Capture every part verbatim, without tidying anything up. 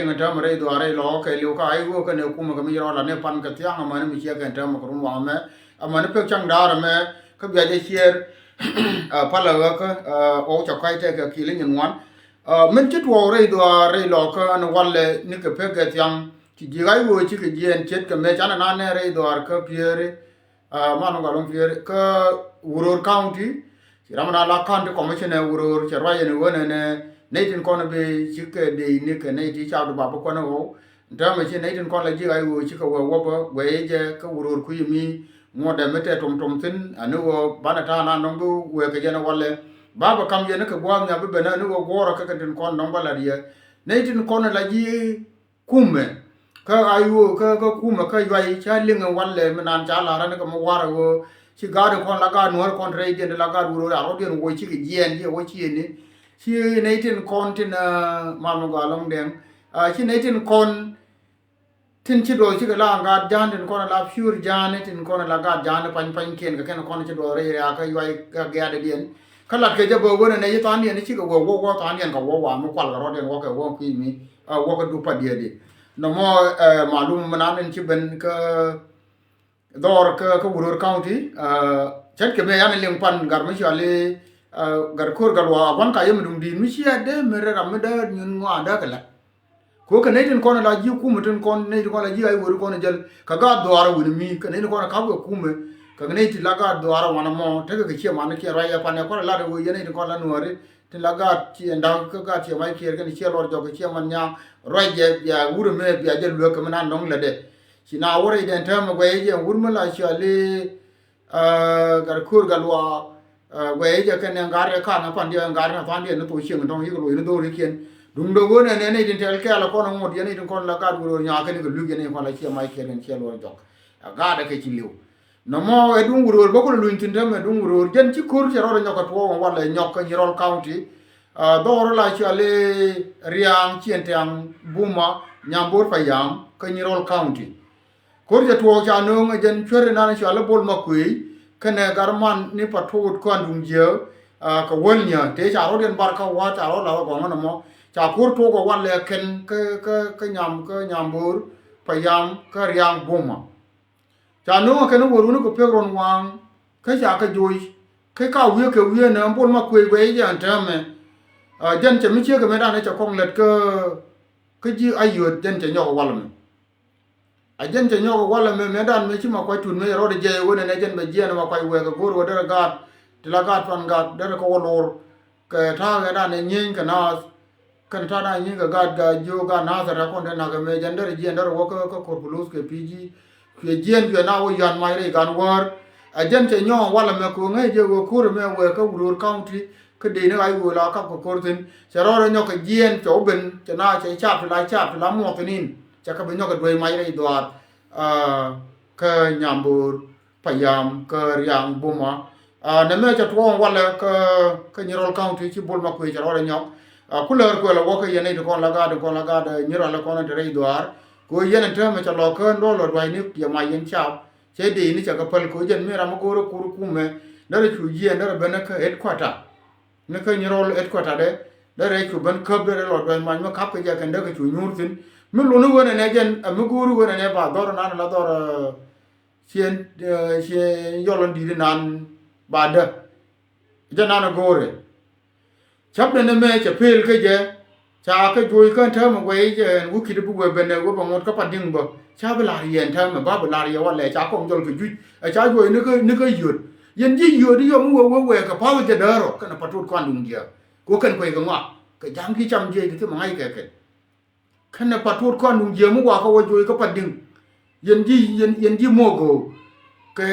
Kɛn täämɛ rɛy dhuaar rɛy lɔɔkä kɛɛliw kä IO kɛnɛ kumɛ kɛ mi ci rɔ lat ni pan kɛ thiaŋ amäni mi ciɛ kɛn täämɛ kɛ run waŋ mɛ. Amäni pek caŋ daar ɛmɛ kä bia jɛ ciɛɛr. Palä ɣäkä ɣɔw ca kɔc tɛkɛ ki̱i̱l nyin ŋuan. Min ci tuɔɔk rɛy dhuaar rɛy lɔɔkä ɛn walɛ ni kɛ pek kɛ thiaŋ ci ji̱ IO cikɛ jiɛɛn ce̱tkɛ mëë canɛ na nɛ rɛy dhuaar kä Pieri. Man ŋuan kä Pieri kä Uror County. Ci ram na la County Commissioner Uror cɛ ruac ɛn ɣöö nɛnɛ nɛy tin kɔn bi cikɛ dee ni kɛ nɛy ti cap di ba bi kuan ɣɔw. Täämɛ ci nɛy tin kɔn la ji̱ IO cikɛ wee wäpä guɛy jɛ kä Uror kui̱ mi ŋuɔ̱tdɛ mi tɛ tomtom thi̱n ani ɣöö banɛ ta̱a̱ na nɔŋ bi wee kɛ jɛn walɛ. Ba bɛ kam yɛn kɛ gua̱a̱th nya bi ben ani ɣöö guɔ̱ɔ̱rä kä kɛn tin kɔn nɔŋ bä la̱t yɛ. Nɛy tin kɔn la ji̱ kumɛ kä IO kä kä kumɛ kä yuay ca liŋ walɛ mi naan ca la̱r ani kɛ mi warɛ ɣöö ci gaat kɔn la gaat Nuäär kɔn rɛydiɛn la gaat Uror a rɔ̱diɛn wä cikɛ jiɛɛn jiɛ wä ciëni. Ci nɛy tin kɔn tin mal mi gɔaa lɔŋ dɛŋ. Ci nɛy tin kɔn tin ci duɔth cikɛ la gaat ja̱a̱n tin kɔn la piöör ja̱a̱n tin kɔn la gaat ja̱a̱n pany panykiɛn kɛ kɛn kɔn ci duɔth rɛy riakä yuay kä giaatdiɛn. Kä lat kɛ jɛ bä wen ɛn ɛ ci tha̱a̱ŋdiɛn cikɛ wee wä wä tha̱a̱ŋdiɛn kɛ wä wa mi kual kɛ rɔ̱diɛn wä kɛ wä kui̱ mi wä kɛ dup pa diɛɛdi. Nɔmɔ malum mi nan in ci ben kä dhɔr kä kä Uror County. Ce̱tkɛ mëë yan liŋ pan gat mi cɔali gat ko̱r gat wa gua̱n ka yɛ mi duŋ di̱i̱t mi ci a dee mi rɛr ram mi dee nyun ŋɔaa dee kɛ lät. Kɛ ɣöö kɛ nɛy tin kɔn la ji̱ kumɛ tin kɔn nɛy tin kɔn la ji̱ IO tin kɔn jäl kɛ gaat dhuaarä wi̱ni mi kɛ nɛy tin kɔn kap kɛ kumɛ kɛ nɛy ti la gaat dhuaarä wanɛ mɔ tekɛ kɛ ciɛ man kiɛ ruac ɛ panɛ kɔn lat ɛ ɣöö yɛn nɛy tin kɔn la Nuääri tin la gaat ciɛ nda̱k kä gaat ciɛ mac kiɛɛr kɛn ciɛ luɔr jɔk kɛ ciɛ man nyaŋ ruac jɛ bia wurɛ mɛ bia jɛ luek kɛ mi na nɔŋ lätdɛ. Ci na wä rɛy dɛn täämɛ guɛy jɛ wur mi la cɔali Gat ko̱r gat luaak guɛy jɛ kɛn ɛ gat ɛ kan ɛ pan diɛ ɛ gat ɛ pan diɛ ni thok cieŋ tɔŋ yik loc ni dho̱rikiɛn. Duŋdɛ ɣöö nɛnɛ nɛy tin tɛl kɛɛl ɛ kɔn ɛ ŋot yɛn nɛy tin kɔn la gat Uror nyaak kɛn kɛ lui̱k yɛn nɛy kɔn la ciɛ mac kɛn kɛn ciɛ luɔr jɔk. Ɛ gat ɛ kɛ ci li̱w. Nɔmɔ ɛ duŋ Uror bä kulɛ luny thi̱n täämɛ duŋ Uror jɛn ci ko̱r cɛ rɔɔdɛ nyɔk kɛ tuɔɔk ɛn walɛ nyɔk kä Nyirol County. Dhɔr la cɔali Riaŋ Ciɛn Tɛŋ Buma Nyambor Payam kä Nyirol County. Ko̱r cɛ tuɔɔk ca nööŋ ɛ jɛn cuɛri nan cɔal i̱ Bol Makuëëc kɛnɛ Garman ni Patot Kuan Duŋ Jiääk. Kɛ wäl nyä tëë ca rɔ̱diɛn bar kä wa̱a̱ ca rɔ̱ la̱th ɛ gɔŋä nɔmɔ ca ko̱r tuɔɔk ɛ walɛ kɛn kä kä kä nyam kä Nyambor Payam kä Riaŋ Buma. Ca nööŋ ɛ kɛn i̱ wä runi kɛ pek ruɔ̱n waaŋ kä ca kɛ joc kä ka wiee kɛ wiee nɛ Bol Makuëëc guɛy jɛ ɛn täämɛ. Jɛn cɛ mi ciek kɛ mëëdan ɛ cɛ kɔŋ lät kä kä ji̱ IO jɛn cɛ nyɔk ɛ walɛ mɛ. A jɛn cɛ nyɔk ɛ walɛ mɛ mëëdan mëë ci ma kuac tut mëë cɛ rɔɔdɛ jiɛc ɛ wen ɛn ɛ jɛn bɛ jiɛɛn ɛ ma kuac wɛɛk ɛ go̱o̱r wä derɛ gaat ti la gaat pan gaat derɛ kɛ wä lo̱r. Kɛ ta̱a̱ ɣän dan ɛ nyieny kɛ naath kɛn ta̱a̱ dan ɛ nyieny kɛ gaat gaat jiök gaat naath ɛ rɛ kɔn te na̱k ɛmɛ jɛn derɛ jiɛɛn derɛ wä kä kä ko̱r puluth kɛ pi̱i̱ ji̱. Cuɛ jiɛɛn cuɛ na wä yɔ̱a̱n mac rɛy gan wäär. Ɛ jɛn cɛ nyɔ̱ɔ̱ŋ walɛ mɛ kɛ ɣöö ŋäc jɛ ɣöö ko̱r ɛmɛ wɛɛk kä Uror County kä dee ni ɣac ɣöö la kap kɛ ko̱r thi̱n. Cɛ rɔɔdɛ nyɔk kɛ jiɛɛn cɛ wä ben cɛ na cɛ cap ti la cap ti la muɔth thi̱n in cɛ kɛ bi nyɔk kɛ duec mac rɛy dhuaar. Kä Nyambor Payam kä Riaŋ Buma. Nɛmɛ cɛ tuɔɔŋ walɛ kä kä Nyirol County ci Bol Makuëëc cɛ rɔɔdɛ nyɔk. Ku läär kuɛl ɛ wä kä yɛn nɛy ti kɔn la gaat ti kɔn la gaat Nyirol ɛ kɔn ti rɛy dhuaar. Kɛ ɣöö yɛn ɛn täämɛ cɛ lɔ kä duɔl lɔ dua̱cni yɛ mac yɛn cap. Cɛ dee ni cɛ kɛ päl kɛ ɣöö jɛn mi ram mi go̱o̱r ɛ kur kumɛ derɛ cu jiɛɛn derɛ ben kä headquarter. Ni kä Nyirol headquarter dɛ derɛ cu ben käp derɛ lɔ dua̱c mac mi kap kɛ jɛ kɛn derɛ cu nyuur thi̱n. Mi luni wen ɛnɛ jɛn ɛ mi go̱o̱r wen ɛnɛ ba dhɔr nan la dhɔr. Ciɛ ciɛ yɔl in di̱t inan ba dä. Jɛ nan a go̱o̱rɛ. Cäpdɛ ni mɛ cɛ pel kä jɛ. Ca kɛ juɔc kä täämɛ guɛy jɛ ɛn wä ki̱t bi wee ben ɛ wee bɛ ŋot kä Padiŋ bä. Ca bi la̱r yɛ ɛn täämɛ ba bi la̱r yɛ walɛ ca kɔŋ jɔl kɛ juc. Ɛ ca juɔc ni kä ni kä yöt. Yɛn ji̱ yöt i̱ yɔm wee wee wee kɛ pa̱th jɛ däär rɔ kɛnɛ Patot Kuan Duŋ Jiääk. Kɛ wä kɛn kuɛy kɛ ŋɔak kɛ ja̱a̱m ki cam jiɛc kɛ thimɛ ŋa̱c kɛ kɛ. Kɛnɛ Patot Kuan Duŋ Jiääk mi wakɛ wä juɔc kä Padiŋ. Yɛn ji̱ yɛn yɛn ji̱ mo̱o̱k ɣöö kɛ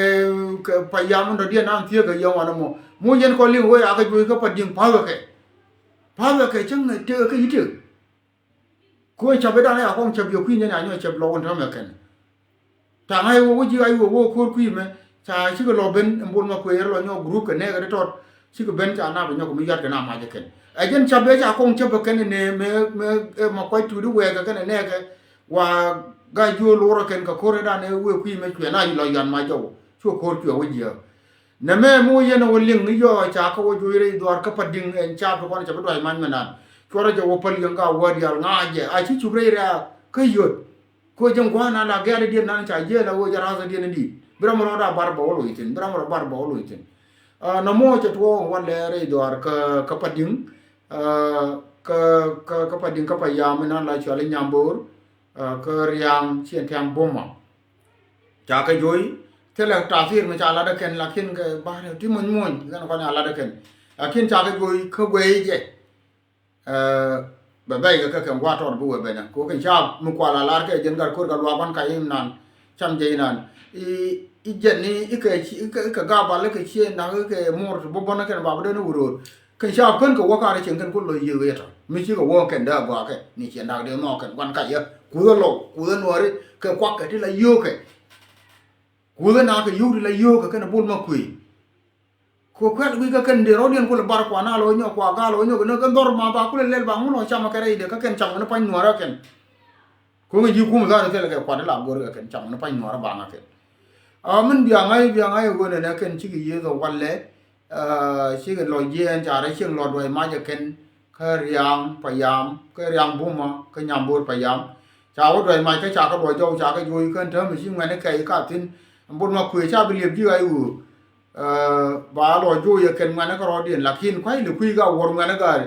kɛ Payam in dɔ̱diɛn an thiee kɛ yɛn wanɛ mɔ. Mu yɛn kɔ liŋ wee a kɛ juɔc kä Padiŋ pa̱a̱kɛ kɛ. Pa̱a̱kɛ kɛ cäŋ tëëkɛ kä yi̱ tëëk. Kɛ ɣöö cap i̱dan ɛ a kɔŋ cap yɛ kui̱ nyɛn a nyɔk cap lɔ wä ɛn täämɛ kɛn. Ca ŋa̱c wä wä ji̱ ɣac wä wä ko̱r kui̱ mɛ ca cikɛ lɔ ben in Bol Makuëëc rɔ nyɔk group kɛ nɛɛkɛ ti tɔt. Cikɛ ben ca nap ɛ nyɔk kɛ mi yuatkɛ na mac ɛ kɛn. Ɛ jɛn cap bɛ ca kɔŋ cäpɛ kɛn ɛ nɛ mɛ mɛ ɛ ma kuac tuut i̱ wɛɛkɛ kɛn ɛ nɛɛkɛ. Wa ga̱ jiöö lorä kɛn kɛ ko̱r ɛ dan ɛ wëë kui̱ mɛ cuɛ na lɔ yuan mac jɔw. Cuɛ ko̱r cuɛ wä jiääk. Nɛmɛ mi wä yɛn ɛ wä liŋ i̱ yɔɔ ca kä wä juɔc rɛy dhuaar kä Padiŋ ɛn cap ti kɔn ca bi duac mac mɛ nan. Cuɔrɛ jɛ wä päl yɛn ka wä diaal ŋa̱a̱ jɛ a ci cup rɛy rɛ̈ɛ̈ kä yöt. Kɛ ɣöö jɛn gua̱a̱th nan la gɛ̈ɛ̈t diɛn nan ca jiɛɛl a ɣöö jɛ rath diɛn in di̱i̱t. Bi ram rɔ da bar bɛ wä loc thi̱n, bi ram rɔ bar bɛ wä loc thi̱n. Aa, nɔmɔ cɛ tuɔɔk in wä lɛ rɛy dhɔaar kä, kä Padiŋ, aa, kä, kä, kä Padiŋ kä Payam in nan la cɔal i̱ Nyambor, aa, kä Riaŋ ciɛn Tiaŋ Boma. Ca kɛ jo̱o̱c, thilɛ tathir mi ca lat ɛ kɛn, lakin kɛ ba̱r ti muɔ̱ny muɔ̱ny kɛn kɔn ca lat ɛ kɛn. Lakin ca kɛ jo̱o̱c kä guɛy jɛ. Ɛ, bɛ bɛy kɛ kɛ kɛn gua̱a̱r tɔɔr bi wee ben ɛ. Kɛ ɣöö kɛn ca mi kual a lar kɛ jɛn gat ko̱r kɛ luaak ɣɔn ka i̱ nan, cam jɛ i̱ nan. I̱, i̱ jɛn ni i̱ kɛ ci, i̱ kɛ, i̱ kɛ gabal i̱ kɛ ciëŋ nak i̱ kɛ muɔr ti bä bän ɛ kɛn ba bi dee ni wuröör. Kɛn ca kän kɛ wä kaar i̱ cieŋ kɛn ku lo̱c yiëë ɣet ɔ. Mi cikɛ wä kɛn dee a gɔaa kɛ ni ciɛ nak dee nhɔk kɛn gua̱n ka yɛ. Kuth ɛ lɔw, kuth ɛ nuɔri, kɛ kuak kɛ ti la yio̱o̱kɛ. Kuth ɛ nak kɛ yio̱o̱k ti la yio̱o̱kɛ kɛn ɛ Bol Makuëë. Kɛ kuɛl wi̱i̱ kä kɛn dee rɔ̱diɛn kulɛ bar kua na lɔ nyɔk kua gaa lɔ nyɔk kɛ ni kɛ dhɔr ma ba kulɛ lɛl ba ŋun ɔ cam kɛ rɛy dee kä kɛn cam kɛ ni pa̱ny nuɔrä kɛn. Ko̱ŋ ji̱ kum dha̱a̱r thilɛ kɛ kuat la go̱r kɛ kɛn cam kɛ ni pa̱ny nuɔrä baŋä kɛn. A min biaŋ ŋa̱c biaŋ ŋa̱c ɛ ɣöö nɛnɛ kɛn cikɛ yiëth ɔ walɛ. Aa, cikɛ lɔ jiɛɛn ca rɛy cieŋ lɔ duɔ̱c mac ɛ kɛn kä Riaŋ Payam, kä Riaŋ Buma, kä Nyambor Payam. Ca wä duɔ̱c mac kä ca kɛ duɔ̱c jɔw ca kɛ juɔ̱c kɛn täämɛ ci ŋuɛ̈ni kɛc ka thi̱n. Bot ma kuëë ca bi liep ji̱ ɣac ɣöö, aa, ba lɔ juɔ̱c ɛ kɛn ŋuɛ̈ni kärɔɔdiɛn, lakin kua̱c li kui̱ ka wuɔr ŋuɛ̈ni gaari.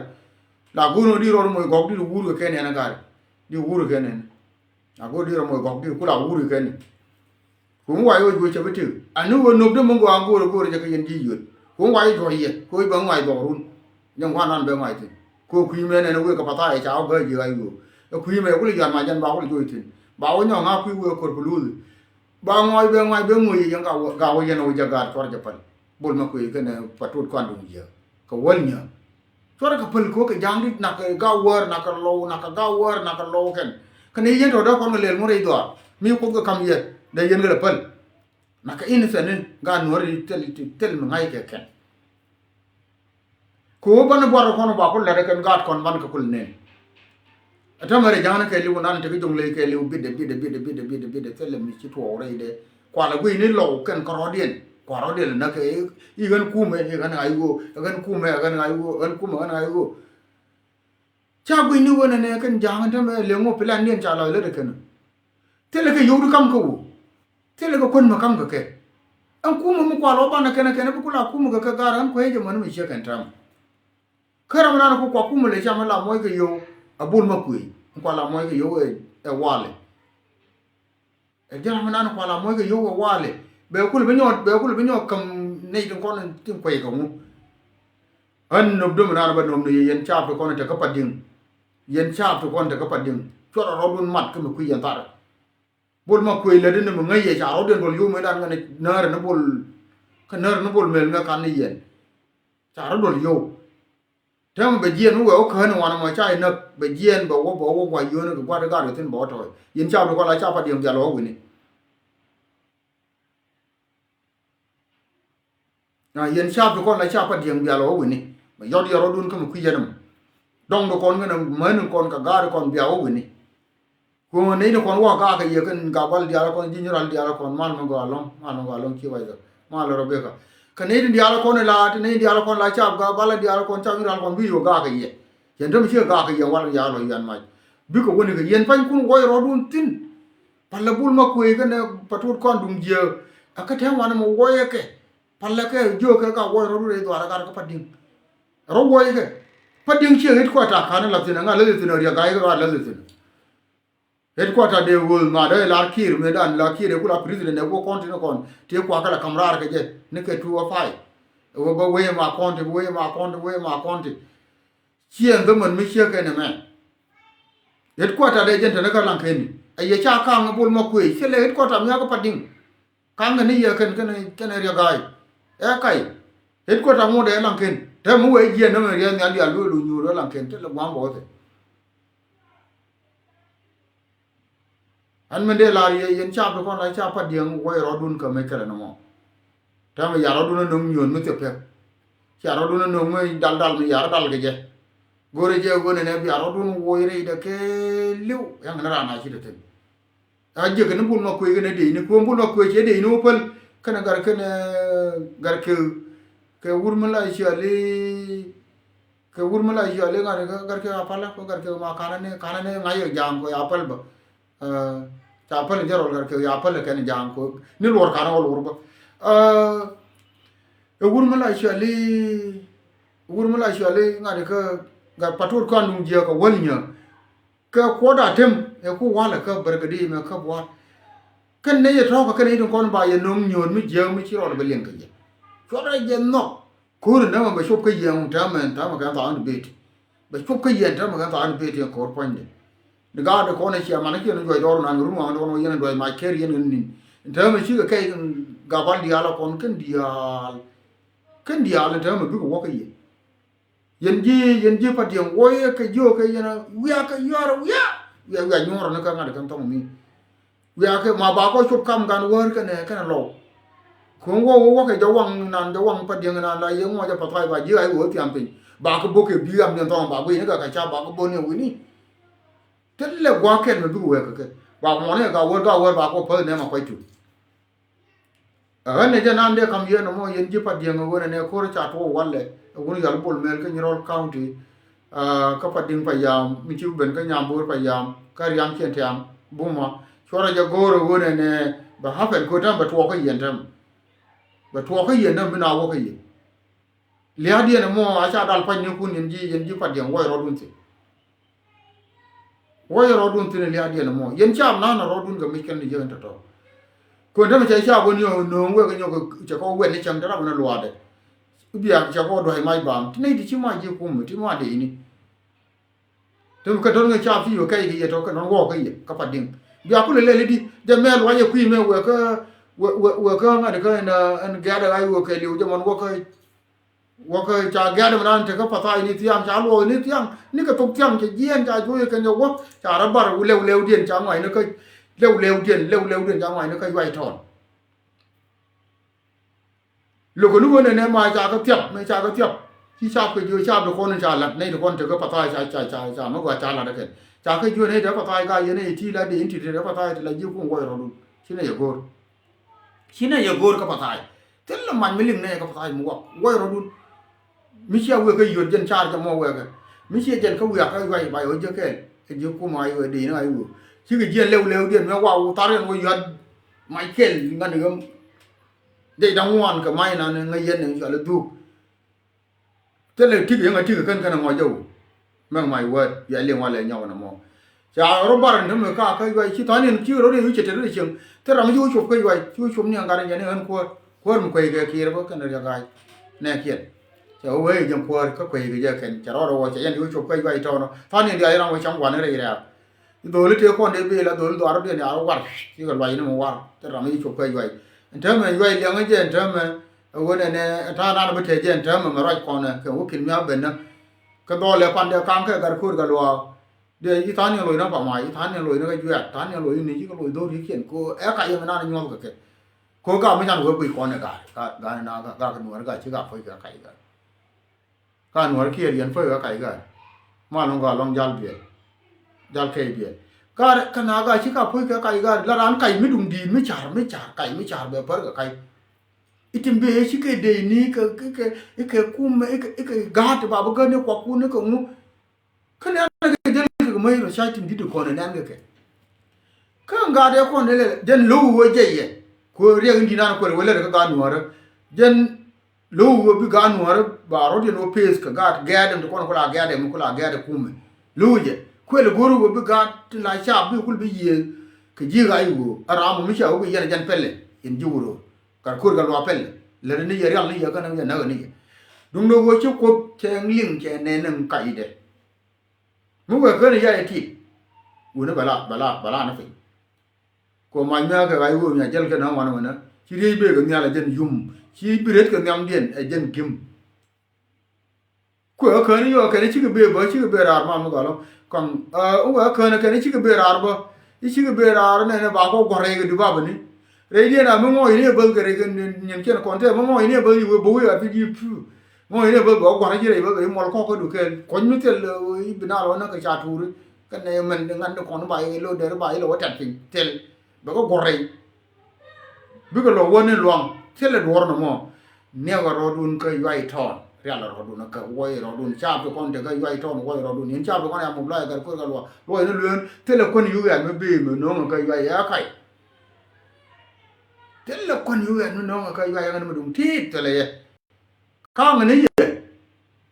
La go̱o̱r ni di rɔɔd moc gɔ̱k di wur kɛ kɛn ɛn gaari. Di wur kɛ kɛn ɛn. A go̱o̱r di rɔɔd moc gɔ̱k di ku la wur kɛ kɛn ɛn. Kuŋ wac ɣöö juɔ̱c cɛ bi tëk. Ani ɣöö nöpdä mi gɔaa go̱o̱rɛ go̱o̱rɛ jɛ kɛ yɛn ji̱ yöt. Kuŋ wac juɔ̱c yɛ kɛ ɣöö bɛ ŋuac dhɔrun. Jɛn kuan nan bɛ ŋuac thi̱n. Kɛ ɣöö kui̱ mɛn ɛn wëë kɛ pa̱tha̱a̱c ca wä gäi ji̱ ɣac ɣöö. Ɛ kui̱ mɛ kulɛ yɔ̱a̱n ma jɛn ba kulɛ juɔ̱c thi̱n. Ba wä nyɔ̱ɔ̱ŋ ŋa̱ kui̱ wëë kor kɛ luuthi. Ba ŋuac bɛ ŋuac bɛ ŋuɔ̱c yɛ yɛn ka wä, ka wä yɛn wä jɛ gaat cuɔr jɛ päl. Bol ma kuëë kɛnɛ pa̱t tuut kuan duŋ jiääk. Kɛ wäl nyääk. Cuɔrɛ kɛ päl ko̱ kɛ ja̱a̱ŋ dit nak kɛ ga̱wäär nak kɛ low nak kɛ ga̱wäär nak kɛ low kɛn. Kɛn i̱ yɛn tɔ̱ dee kɔn kɛ lɛl ŋuɔ̱t rɛy dhɔaar mi kuoth kɛ ka̱m yɛ dee yɛn kɛ lɛ päl. Nak kɛ innocent ni gaat nuɔ̱ɔ̱ri thil, thil, thil mi ŋa̱c kɛ kɛn. Kɛ ɣöö banɛ buar kɛ kɔn ba kul la̱t kɛn gaat kɔn ban kɛ kul nɛn. Ɛ täämɛ rɛy ja̱a̱ŋ ni kɛɛliw nan tekɛ jo̱ŋ ley kɛɛliw bitdɛ bitdɛ bitdɛ bitdɛ bitdɛ bitdɛ thilɛ mi ci tuɔɔk rɛydɛ. Kualɛ guiy ni lɔw kɛn kärɔɔdiɛn. Kualɛ rɔɔdiɛn lɛ näk kɛ i̱ ɣän kumɛ i̱ ɣän ŋa̱c ɣöö, i̱ ɣän kumɛ i̱ ɣän ŋa̱c ɣöö, ɣän kumɛ ɣän ŋa̱c ɣöö. Ca guiy ni ɣöö nɛnɛ kɛn ja̱a̱ŋ in täämɛ lëŋ ɣöö pilandiɛn ca lɔc lät ɛ kɛn. Thilɛ kɛ yio̱w di ka̱m kɛ ɣöö. Thilɛ kɛ kuän mi ka̱m kɛ kɛ. Ɛn kumɛ mi kualɛ wä banɛ kɛnɛ kɛnɛ bi kula kumɛ kɛ kɛ gar ɣän kuecä män mi ciek kɛn täämɛ. Kä ram nan ku kua kumɛ lɛ cam la muɔc kɛ yio̱w a bul ma kuëë. Kua la muɔc kɛ yio̱w ɛ, ɛ walɛ. Ɛ jɛn ram nan kua la muɔc kɛ yio̱w ɛ walɛ. Bɛ kul bi nyɔɔt, bɛ kul bi nyɔɔt käm nɛy tin kɔn tin kuɛy kɛ ŋu. Ɣän nöp döm nan bä nöp ni yɛ yɛn caap ti kɔn tekä Padiŋ. Yɛn caap ti kɔn tekä Padiŋ. Cuɔt a rɔɔdun mat kä mi kui̱ yɛn tharɛ. Bol ma kuëë lätdi ni mi ŋäc yɛ ca rɔɔdiɛn duɔl yio̱w mëëdan ŋäni näärä ni bol. Kä näärä ni bol mël mɛ kan ni yɛn. Ca rɔɔd duɔl yio̱w. Täämɛ bɛ jiɛɛn mi wee wä käni wanɛ mɔ ca inäk bɛ jiɛɛn bɛ wä bɛ wä gua̱c yio̱o̱ni kɛ gua̱t i̱ gaat kɛ thi̱n bɛ wä tɔ̱ɔ̱c. Yɛn ca bi kɔn la ca Padiɛŋ bial wä wi̱ni. Na yɛn ca bi kɔn la ca Padiɛŋ bial wä wi̱ni. Mɛ yɔt yɛ rɔɔdun kä mi kui̱ yɛn ɛmɔ. Dɔŋdi kɔn kɛnɛ mäni kɔn kɛ gaat kɔn bial wä wi̱ni. Kuɔ̱ŋ nɛy ti kɔn wä gakɛ yɛ kɛn gabal diaal kɔn ji̱ nyural diaal kɔn mal mi gɔaa lɔ̱ŋ mal mi gɔaa lɔ̱ŋ ci wac dhɔk mal rɔ beka. Kɛ nɛy ti diaal kɔn la ti nɛy diaal kɔn la cap gabal diaal kɔn cap nyural kɔn bi yo̱ gakɛ yɛ. Yɛn te mi ci gakɛ yɛ wal ya lɔ yɛn mac. Bikɛ wäni kɛ yɛn panykun wuɔc rɔɔdun thi̱n. Palɛ bul ma kuëë kɛnɛ patut kɔn duŋ jiääk. Ɛ kä tɛm wanɛ mi wuɔyɛ kɛ. Palɛ kɛ jiökɛ ka wuɔc rɔɔdun rɛy dhuaar ɛ gat kä Padiŋ. Rɔ wuɔckɛ. Padiŋ ciɛ ɣet kua̱ta ka̱n la thi̱n ɛ ŋa̱ läthi thi̱n ɛ riɛk ga̱a̱c kɛ ɣa̱ läthi thi̱n. Headquarter dee ɣööth ma dee lar Kiir mëëdan la Kiir ɛ ku la president ɛ wä kɔn tin kɔn ti kuakä la ka̱m raar kɛ jɛ ni kɛ two oh five. Ɛ wä bä wee ma kɔn ti wee ma kɔn ti wee ma kɔn ti. Ciɛ dhämän mi ciek kɛn ɛmɛ. Headquarter dee jɛn tɛn kä Laŋkeni ɛ yɛ ca ka̱ŋ bul ma kuëë cɛ lɛ headquarter mi akä Padiŋ. Ka̱ŋ kɛ ni yɛ kɛn kɛn kɛn riɛk ga̱a̱c. Ɛ kac. Headquarter ŋot ɛ Laŋken. Te mi wee jiɛn nöm riɛk nhial diaal lueel luny nyuur ɛ Laŋken te lɛ gua̱a̱m bɔɔth ɛ. Ɛn min dee lar yɛ yɛn caap ti kɔn la caap Padiɛŋ wä yɛ rɔɔdun kä mec kɛlɛ nɔmɔ. Täämɛ ya rɔɔdun ɛ nöŋ nyuɔ̱n mi thiep pek. Cia rɔɔdun ɛ nöŋ mi dal dal mi ya rɔ dal kɛ jɛ. Go̱rɛ jɛ ɣöö nɛnɛ bia rɔɔdun woc rɛydɛ kɛɛliw. Yaŋ ni raan a ci te thi̱n. A jiäk kɛn bul ma kuëë kɛn a dec ni kuäm bul ma kuëë cɛ dec ni wä päl. Kɛn a gar kɛn a gar kɛ kɛ wur mi la ciali. Kɛ wur mi la ciɔli ŋa̱t kɛ gat kɛ apal, kɛ gat kɛ ma kanɛ ni, kanɛ ni ŋa̱c kɛ ja̱a̱ŋ kɛ apal bä. Ca päl in jɛ rɔl gat kɛ apal kɛn ja̱a̱ŋ kɛ ni luɔr kanɛ wä luɔr bä. Ɛ wur mi la ciɔli, wur mi la ciɔli ŋa̱t kɛ gat patur kan nuŋ jiɛ kɛ wäl nyä. Kɛ kuɔt a tem ɛ ku walɛ kä bärgädi mɛ kä bua̱a̱t. Kɛn nɛy ɛ tɔ̱ɔ̱k kɛ kɛn nɛy tin kɔn ba yɛ no̱o̱ŋ nyuɔ̱ɔ̱n mi jiääk mi ci rɔɔdɛ bɛ liɛŋ kɛ yɛ. Cuɔt rɛ jɛ nhɔk. Ko̱r in dämɛ bɛ cop kä yɛn täämɛ, täämɛ kɛn thaak ni beti. Bɛ cop kä yɛn täämɛ kɛn thaak ni beti ɛn ko̱r puɔ̱nydɛ. Ni gaat kɔn ɛ cia man kiɛn juɔc dɔɔr nan run waŋ dɔɔn wä yɛn duɔc mac kɛr yɛn ni. Täämɛ cikɛ kɛy gabal diaal a kɔn kɛn diaal. Kɛn diaal in täämɛ bikɛ wä kä yɛ. Yɛn ji̱, yɛn ji̱ Padiɛŋ wuɔyɛ kɛ jiök kɛ yɛn a wiak kɛ yuar a wiak. Wiak, wiak nyuɔrä ni kä ŋa̱t kɛn thɔŋ mi. Wiak kɛ ma ba kɔ cop kam gan wäär kɛnɛ, kɛnɛ lɔw. Kɛ wä, wä, wä kɛ jɛ waŋ nan, jɛ waŋ Padiɛŋ nan la yɛ ŋuɔc a pathai ba ji̱ ay wä thiam piny. Ba kɛ bok kɛ bi̱i̱ am ni thɔŋ ba guiy ni kɛ kɛ ca ba kɛ bok ni wi̱ni. Thilɛ gua̱a̱k kɛn mɛ bikɛ wɛɛk kɛ kɛ. Ba muɔni kɛ ga wäär, ga wäär ba kɔ päth nɛmɛ kuac tu. Ɛ ɣän ni jɛ nan dee kam yɛn ɛmɔ yɛn ji̱ Padiɛŋ ɛ ɣöö nɛ nɛ ko̱r ca tuɔɔk walɛ ɛ wun yɔl Bol Mel kä Nyirol County. Kä Padiŋ Payam mi ci ben kä Nyambur Payam kä Riaŋ Ciɛn Tiam Buma. Cuɔrɛ jɛ go̱o̱r ɛ ɣöö nɛ nɛ bɛ happen ko̱ tɛm bɛ tuɔɔk kä yɛn tɛm. Bɛ tuɔɔk kä yɛn tɛm bi na wä kä yɛn. Lia̱a̱diɛn ɛmɔ a ca dal pa̱ny nikun yɛn ji̱, yɛn ji̱ Padiɛŋ wuɔc rɔɔdun thi̱n. Wuɔc rɔɔdun thi̱n lia̱a̱diɛn ɛmɔ. Yɛn caap na̱a̱n rɔɔdun kɛ mic kɛn ni yɛn tɔ̱tɔ̱. Kön tämɛ cɛ caap wä ni ɣöö nööŋ wek nyɔk cɛ kɔ wɛn ni cäŋ te rap ni luaadɛ. Bia cɛ kɔ dua̱c mac bam. Ti nɛy ti ci mac ji̱ kum ti mac dee ini. Ti kɛ tɔ̱n kɛ caap ci yɛ kɛc kɛ yɛ tɔ̱ kɛ nɔn wuɔk kɛ yɛ kä Padiŋ. Bia kulɛ lɛl idi jɛ mɛ luac yɛ kui̱ mɛ wek kä, wek, wek, wek kä ŋa̱t kä ɛn, ɛn gɛ̈t ɛ ɣa̱c wek kɛ liw jɛ mɔn wuɔk kä. Wuɔk kä ca gɛ̈t mɛ nan tekä pathai ni thiaŋ ca luɔk ni thiaŋ ni kɛ thok thiaŋ cɛ jiɛɛn ca juɔc kɛ nyɛ wuɔk ca rɔ bar lɛw lɛwdiɛn ca ŋuac ni kä lɛw lɛwdiɛn, lɛw lɛwdiɛn ca ŋuac ni kä yuac tɔɔn. Lo̱k ni wen ɛnɛ ma ca kä thiap, mɛ ca kä thiap. Ci cap kɛ jiö cap di kɔn ca lat nɛy di kɔn tekä pathai ca, ca, ca, ca mɛ gua ca lat kɛn. Ca kɛ jiö nɛy tekä pathai ka yɛn nɛy ti la di in ti tekä pathai ti la jiö kum wuɔc rɔdun. Ci nɛy ɛ go̱o̱r. Ci nɛy ɛ go̱o̱r kä pathai. Thil la mac mi liŋ nɛy kä pathai mi wak wuɔc rɔdun. Mi cia wek kä yot jɛn car jɛ mɔ wekɛ. Mi cia jɛn kä wiak kä yuac ba yɔ jɛ kɛɛl. Ɛ jiö kum a yɔ di ni a yɔ. Cikɛ jiɛn lɛw lɛw diɛn mɛ wak wu thar yɛn wä yuat. Mac kɛl ŋani ɣäm. Dec da̱ŋ ŋuan kɛ mac nan ŋäc yɛn ni cual i̱ dhuk. Thilɛ tik yäŋ a tik kän kän a ŋɔc jɛ wä. Mɛk mac wä yɛ liŋ walɛ nyɔk nɛ mɔ. Ca rɔ bar ni tämɛ ka kä yuac ci tha̱a̱n in ci rɔ ri wi̱c cɛ te ri cieŋ. Thil ram ci wä cop kä yuac ci wä cop ni a gat in jɛ ni ɣän kuäär. Kuäär mi kuec kɛ kiɛɛr bä kɛn riɛk ga̱a̱c. Nɛ kiɛn. Cɛ wä wee jɛn kuäär kä kuec kɛ jɛ kɛn cɛ rɔɔdɛ wä cɛ yɛn ci wä cop kä yuac tɔɔnɔ. Tha̱a̱n in diaal ram wä cam gua̱n rɛy rɛ̈ɛ̈k. Dholi tëë kɔn dee beel a dholi dhuar diɛn ya war. Cikɛ luac ni mi war. Te ram i̱ cop kɛ yuac. Ɛn täämɛ yuac liɛŋä jɛ ɛn täämɛ. Ɛ ɣöö nɛnɛ ɛn ta̱a̱ nan bi tɛɛ jɛ ɛn täämɛ mɛ ruac kɔnɛ kɛ wä kin mi a ben nä. Kɛ dhɔlɛ pan dee ka̱ŋ kɛ gat ko̱r kɛ luaak. Dee i̱ tha̱a̱n ni loc nä pa ŋuac, i̱ tha̱a̱n ni loc nä kɛ juɛɛk, tha̱a̱n ni loc ni cikɛ loc dho̱r i̱ kiɛn ko ɛ kac ɛmɛ nan nyuɔ̱th kɛ kɛ. Ko gak mi can wee guic kɔnɛ gat, gat, gat na gat, gat kɛ nuɔ̱ɔ̱r gat ci gat puɔ̱c kɛ kac gat. Ka nuɔ̱ɔ̱r kiɛ riɛn puɔ̱c kɛ kac gat. Ma luŋ ka luɔ̱ŋ jal biɛl. Jal kɛc biɛl. Gat kä na gat ci ka puɔ̱c kɛ kac gat la raan kac mi duŋ di̱i̱t mi car, mi car, kac mi car bɛ pär kɛ kac. I̱ tim bee ci kɛ dee ni kɛ, kɛ, kɛ, kɛ kum, kɛ, kɛ gaat ba bi gät ni kuakun ni kɛ ŋu. Kä nɛn kɛ jäl kɛ mäc rɔ ca tim di̱t kɔn nɛn kɛ kɛ. Kä ŋa̱t ɛ kɔn lɛ jɛn lo̱w wee jɛ yɛ. Kuɛ riɛk in di̱t nan kuɛ wee lɛ kɛ gaat nuɔ̱ɔ̱rä. Jɛn lo̱w wee bi gaat nuɔ̱ɔ̱rä ba rɔ̱t yɛn wä peth kɛ gaat gɛɛt ɛn ti kɔn kula gɛɛt ɛn kula gɛɛt ɛ kumɛ. Lo̱w jɛ. Kuɛ lɛ go̱r wee bi gaat ti la ca bi kul bi yiëë kɛ ji̱ ɣac wee. A ram mi ca wee bi yɛn jɛn pɛlɛ. Yɛn ji̱ wee ro̱o̱. Gat ko̱r kɛ luaak pɛl lät ni yɛ rial ni yɛ kɛn yɛ näk ni yɛ. Duŋdɛ ɣöö ci Kuoth cɛ liŋ cɛ nɛn ni kacdɛ. Mi wee kän yay tit. Wuni bɛ la, bɛ la, bɛ la ni piny. Kɛ mac mi a kɛ ɣac ɣöö mi a jäl kɛ na wan wänä ci riec bee kɛ nhial ɛ jɛn yum ci bi ret kɛ nhiamdiɛn ɛ jɛn gim. Kuɛ kä kään i̱ yɔɔk kɛn i̱ cikɛ bëë bä, i̱ cikɛ bëë raar mam mi gɔlɔ. Kɔn, ɛ, wä kään kɛn i̱ cikɛ bëë raar bä. I̱ cikɛ bëë raar nɛnɛ ba kɔ guɔ̱r rɛy kɛ dup bapä ni. Rɛydiɛn a mi ŋɔɔc ni ɛ bäth kɛ rɛy kɛ nyin kiɛn kɔn tɛ mi ŋɔɔc ni ɛ bäth i̱ wee bä wee a thiec i̱ pu. Ŋɔɔc ni ɛ bäth bɛ wä guɔ̱r i̱ ci rɛy bäth i̱ muɔl kɔk kä du kɛɛl. Kuɔ̱ny mi thil, ɛ, i̱ bi na lɔ näk kɛ ca tuuri. Kɛn nɛ mɛn ŋa̱n ni kɔn ba i̱ lo̱ dɛr ba i̱ lɔ wä tɛt piny thil. Bɛ kɛ guɔ̱r rɛy. Bikɛ lɔ wä ni luaŋ thilɛ duɔ̱ɔ̱r nɔmɔ. Niɛkɛ rɔɔdun kä yuay tɔɔn. Rial rɔɔdun kä wuɔy rɔɔdun, caap ti kɔn te kä yuay tɔn wuɔy rɔɔdun. Yɛn caap ti kɔn ya mobilize gat kuer kä luɔk. Luɔk yɛn lueen, thilɛ kuän yuk yɛn mi bi mi no̱o̱ŋ kä yuay ɛ kac. Thilɛ kuän yuk yɛn mi no̱o̱ŋ kä yuay ɛ ŋän mi duŋ tiit thilɛ yɛ. Ka̱a̱ŋ ni yɛ.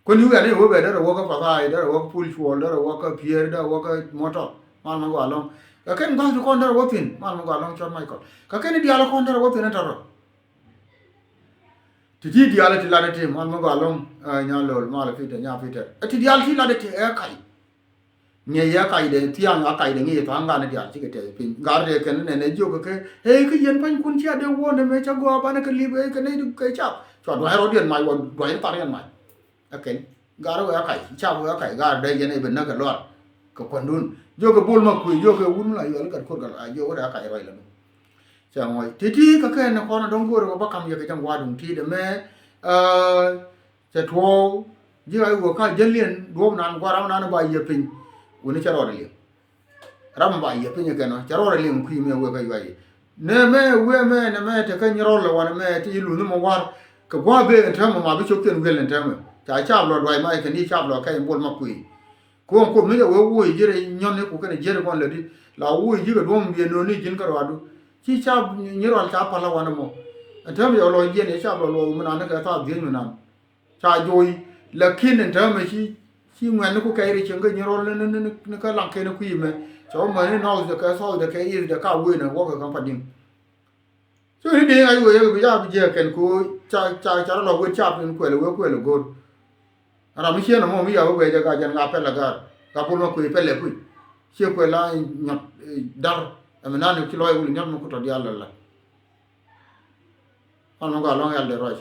Kuän yuk yɛn ni wä bɛ derɛ wä kä Pathai, derɛ wä kä Pul Cuɔl, derɛ wä kä Pier, derɛ wä kä Mɔtɔr. Mal mi gɔaa lɔŋ. Kɛ kɛn gua̱th ti kɔn derɛ wä thi̱n, mal mi gɔaa lɔŋ cɔt Michael. Kɛ kɛn diaal kɔn derɛ wä thi̱n ɛ tɔrɔ. Ti ti diaal ti lat ti mal mi gɔaa lɔŋ, ɛ, nya lol mal Peter, nya Peter. Ɛ ti diaal ti lat ti ɛ kac. Ŋiɛ yɛ kac de thiaŋ a kac de ŋiɛ thaŋ gan diaal cikɛ tɛth piny. Gar de kɛn nɛ nɛ jiök kɛ, ɛ, kä yɛn pa̱nykun cia de wuɔ̱n ɛmɛ ca gɔaa banɛ kɛ lip, ɛ, kɛ nɛy di kɛ cap. Cua dua̱c rɔ̱diɛn mac wä dua̱c ri thariɛn mac. Ɛ kɛn. Gar wee a kac, cap wee a kac, gar dee yɛn ɛ ben näk kɛ luaar. Kɛ kuändun. Jiök kɛ bol ma kuëë, jiök kɛ wun mi la yuɛl gat kuɔr gat a jiök wä dee a kac ruac la nu. Cɛ ŋuɔc. Ti̱ti̱ kä kɛn ni kɔn a dɔ̱ŋ go̱o̱rɛ kɛ bä kam yɛ kɛ jɛn gua̱a̱r duŋ ti̱i̱t ɛmɛ, ɛ, cɛ tuɔɔk. Ji̱ ɣac wä ka jäliɛn duɔ̱ɔ̱p nan gua̱a̱r ram nan ba yiëë piny. Wuni cɛ rɔɔdɛ liŋ. Ram ba yiëë piny kɛn ɔ, cɛ rɔɔdɛ liŋ kui̱ mëë wee kä yuac. Nɛ mɛ wee mɛ nɛ mɛ te kä nyirɔl lɛ wanɛ mɛ ti luth ni mɛ war. Kɛ gua̱a̱r bee ɛn täämɛ ma bi cop thiɛn wi̱el ɛn täämɛ. Ca caap lɔ duac ma kɛ ni caap lɔ kɛc bol ma kui̱. Kuɔ̱ŋ Kuoth mi jɛ wee wuɔ̱c ji̱ rɛy nyɔ̱n iku kɛnɛ jiɛt kɔn lätdi. La wuɔ̱c ji̱ kɛ duɔ̱m biɛ nööni ji̱n kä ruaadu. Ci ca nyirɔl ca pal a wanɛ mɔ. Ɛn täämɛ jɛ lɔc jiɛn ɛ ca bɛ luɔth mi nan ni kɛ thaak dhiec mi nan. Ca joc. Lakin ɛn täämɛ ci, ci ŋuɛ̈tni ku kɛc rɛy cieŋ kä nyirɔl ni, ni, ni, ni kä laŋ kɛn kui̱ mɛ. Cɛ wä mäni north dɛ kɛ south dɛ kɛ east dɛ ka wëë nɛ wäkɛ kä Padiŋ. So ni dee ŋa̱c wee yek bi ya bi jiɛk kɛn ko ca, ca, ca rɔ lɔ wee cap in kuɛl wee kuɛl go̱r. Ram mi cieen ɛmɔ mi ya wee wee jɛ ka jɛn ŋa pɛl ɛ gaar. Ka bul ma kui̱ pɛl ɛ kui̱. Ciɛ kuɛl la nyɔt, eh, dar. Ɛmɛ nan ci lɔc wul nyɔt mi ku tɔ diaal lɛ la. An mi gɔaa lɔŋ yal de ruac.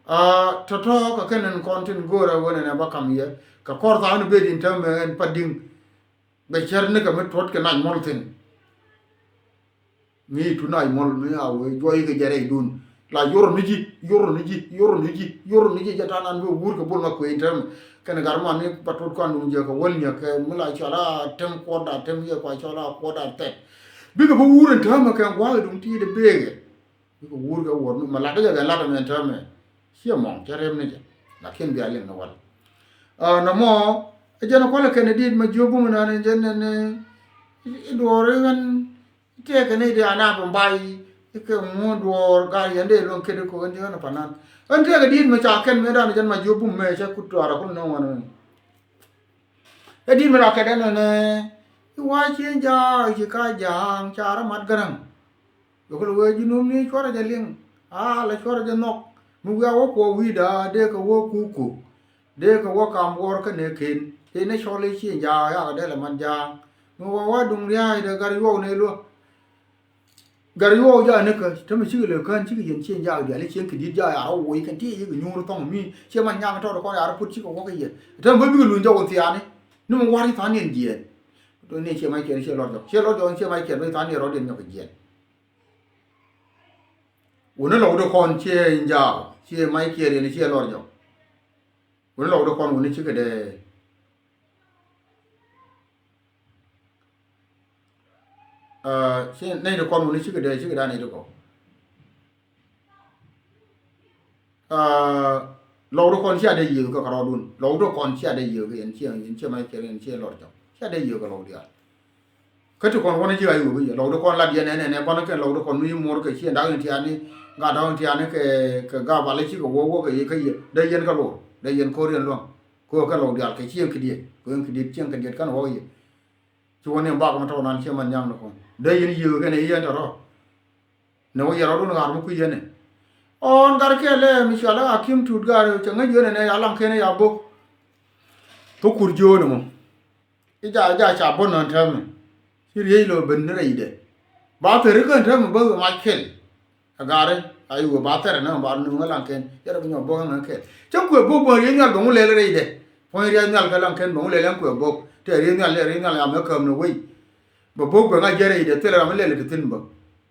Ah, tɔ̱tɔ̱ kɛ kɛn in kɔn tin go̱o̱rɛ wen ɛn ɛ ba kam yɛ. Kɛ kɔr thaak ni bet in täämɛ ɛn Padiŋ. Bɛ cär ni kɛ mi tuɔt kɛ nac mɔl thi̱n. Ŋi̱i̱c tu nac mɔl mi a wee juɔc kɛ jɛ rɛydun. La yorɔ ni ji̱, yorɔ ni ji̱, yorɔ ni ji̱, yorɔ ni ji̱ jɛ ta̱a̱ nan bi wur kɛ bol ma kuëë in täämɛ. Kɛn gat man ni ba tuɔt kɔn duŋ jɛ kɛ wäl nyɛ kɛ mi la cɔal a tem kuɔt da tem yɛ kua cɔal a kuɔt da tɛt. Bikɛ bi wur in täämɛ kɛ gua̱a̱k duŋ ti̱i̱t ɛ beekɛ. Bikɛ wur kɛ wuɔr mi mɛ lat dee jɛ kɛ lat ɛmɛ täämɛ. Ciɛ mɔŋ cɛ rem ni jɛ. Lakin bia liŋ ni wal. Ah, nɔmɔ ɛ jɛn kualɛ kɛn ɛ dit mɛ jiök bum nan ɛ jɛn ɛn ɛ duɔɔr ɛ ɣän. Tëëkɛ ni di ana bi mbac ikɛ ŋuun duɔɔr gaa yɛn dee luäŋ kɛt ikɔ ɣän di ɣän ɛ panan. Ɣän tëëkɛ dit mɛ ca kɛn mɛ dan ɛ jɛn mɛ jiök bum mɛ cɛ kut tuaar ɛ kul ni ɣän ɛ. Ɛ dit mɛ la kɛt ɛn ɛn ɛ i̱ wa̱a̱ cieŋ jaak i̱ ci ka ja̱a̱ŋ ca rɔ mat gäräŋ. Lo̱k lo̱k wee ji̱ nuɔ̱mni cuɔrɛ jɛ liŋ. A la cuɔrɛ jɛ nhɔk. Mi wiaa wä kuɔ wi̱i̱da dee kɛ wä kuku. Dee kɛ wä kam wuɔr kä nɛ ken. Tëë ni cɔl i̱ cieŋ jaak yakɛ dee lɛ man jaak. Mi wä wä duŋ ria̱a̱c dee gar yuɔk ni luä. Gar yuɔk jaak ni kä. Tämɛ cikɛ lɛ kään cikɛ yɛn cieŋ jaak diaal i̱ cieŋ kɛ di̱t jaak yaar wä woc kɛn ti yik nyuur thɔŋ mi. Ciɛ man nyaŋ tɔɔt kɔn yaar put cikɛ wä kɛ yɛn. Tämɛ bä bikɛ luny jɔk wä thiaani. Ni mi war i̱ tha̱a̱n yɛn jiɛɛn. Ni ciɛ mac kiɛn ciɛ lɔr jɔk. Ciɛ lɔr jɔk ciɛ mac kiɛn bä i̱ tha̱a̱n yɛn rɔ̱diɛn nyɔk kɛ jiɛɛn. Wuni lɔkdi kɔn ciɛ in jaak, ciɛ mac kiɛɛr yɛn ciɛ lɔr jɔk. Wuni lɔkdi kɔn wuni cikɛ dee. Ah, ci nɛy ti kɔn wuni cikɛ dee, cikɛ daa nɛy ti kɔ. Ah, lɔkdi kɔn cia dee yiëë kɛ kärɔɔdun. Lɔkdi kɔn cia dee yiëë kɛ yɛn ciɛ, yɛn ciɛ mac kiɛɛr yɛn ciɛ lɔr jɔk. Cia dee yiëë kɛ lɔk diaal. Kä ti kɔn wänä ji̱ ɣa̱c ɣöö kä yɛ lɔkdä kɔn lat yɛn ɛn ɛn ɛ banä kɛn lɔkdä kɔn mi mo̱o̱r kɛ ci ɛn da̱k in tiani gat da̱k in tiani kɛ kɛ gap alä cikɛ wä wä kɛ yɛ kä yɛ dee yɛn kä lo̱r dee yɛn ko̱r yɛn luäŋ. Kɛ ɣöö kɛ lɔk diaal kɛ ci ɛn kɛ diet kɛ ɣöö ɛn kɛ diet ci ɛn kɛ diet kɛn wä kɛ yɛ. Ci wä ni ɛn bak mɛ tɔk nan ci ɛmɛn nyaŋ ni kɔn dee yɛn yiëë kɛn ɛ yɛn tɛ rɔ. Ni wä yɛ rɔdun ɣaar mi kui̱ yɛn ɛ ɣɔn gat kɛɛl ɛ mi cɔal ɛ Akim Tut gat cɛ ŋäc yɛn ɛn ɛ ya laŋ kɛn ɛ ya bo̱k. Kä kur jiöön ɛmɔ. I̱ ja, ja ca bä nɔn täämɛ. Ci riey lɔ ben ni rɛydɛ. Ba thɛr i̱ kän täämɛ bä mac kɛl. A gari a i̱ wee ba thɛr ɛnɛ ba nuŋ ɛ laŋ kɛn. Yɛrɛ bi nyɔk bä ŋä kɛl. Cä kuɛ bä bä riey nhial bä ŋu lɛl rɛydɛ. Puɔ̱ny riey nhial kɛ laŋ kɛn bä ŋu lɛl ɛn kuɛ bä. Tɛ riey nhial lɛ riey nhial yam ɛ käm ni wei. Bä bä bä ŋa jɛ rɛydɛ thil ram lɛl kɛ thi̱n bä.